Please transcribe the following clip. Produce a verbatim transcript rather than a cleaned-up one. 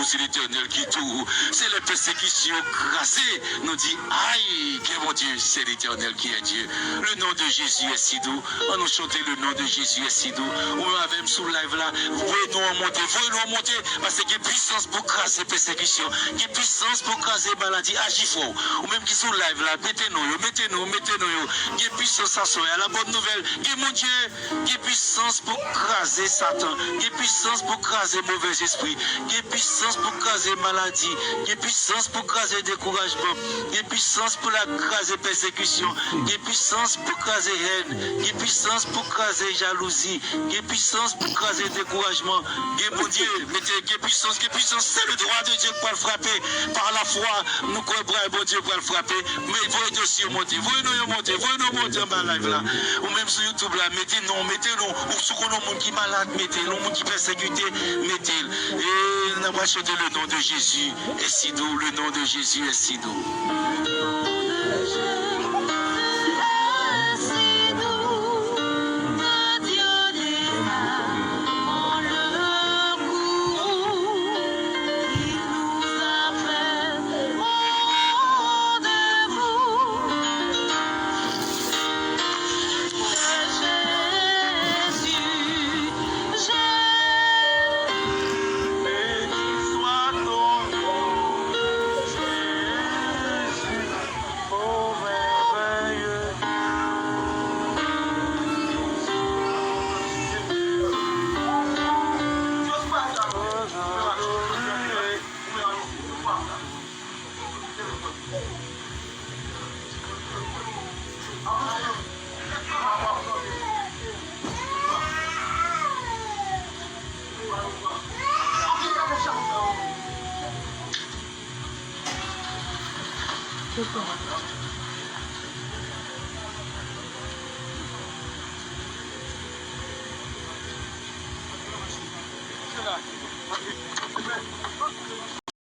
C'est l'Éternel qui est tout haut. C'est les persécutions crassées. Nous dit, aïe, que mon Dieu, c'est l'Éternel qui est Dieu. Le nom de Jésus est si doux. An nou chante le nom de Jésus est si doux. Ou menm avè m sou live la, voye non an monte, voye non an monte, paske gen pwisans pou kraze pèsekisyon, gen pwisans pou kraze maladi, aji fò. Ou menm ki sou live la, mete non yo, mete non, mete non yo. Gen pwisans aswè a, la bòn nouvèl, gen Bondye. Gen pwisans pou kraze Satan. Gen pwisans pou kraze movèzespri. Gen pwisans pou kraze maladi. Gen pwisans pou kraze dekourajman. Gen pwisans pou l kraze pèsekisyon. Gen pwisans pou kraze hèn. Gen pwisans pou kraze jalouzi. Gen pwisans pou kraze dekourajman. Gen Bondye, mete gen pwisans, gen pwisans. C'est le doigt de Dieu ki pral frape. Pa lafwa, nou kwè bra Bondye pral frape. Men voye dosye yo monte, voye non yo monte, voye non monte anba live la. Ou menm sou YouTube la, mete non, mete non. Ou si w konn yon moun ki malad, mete l. Yon moun ki pèsekite, mete l. E n ap chante le nom de Jésus est si doux, le nom de Jésus est si doux.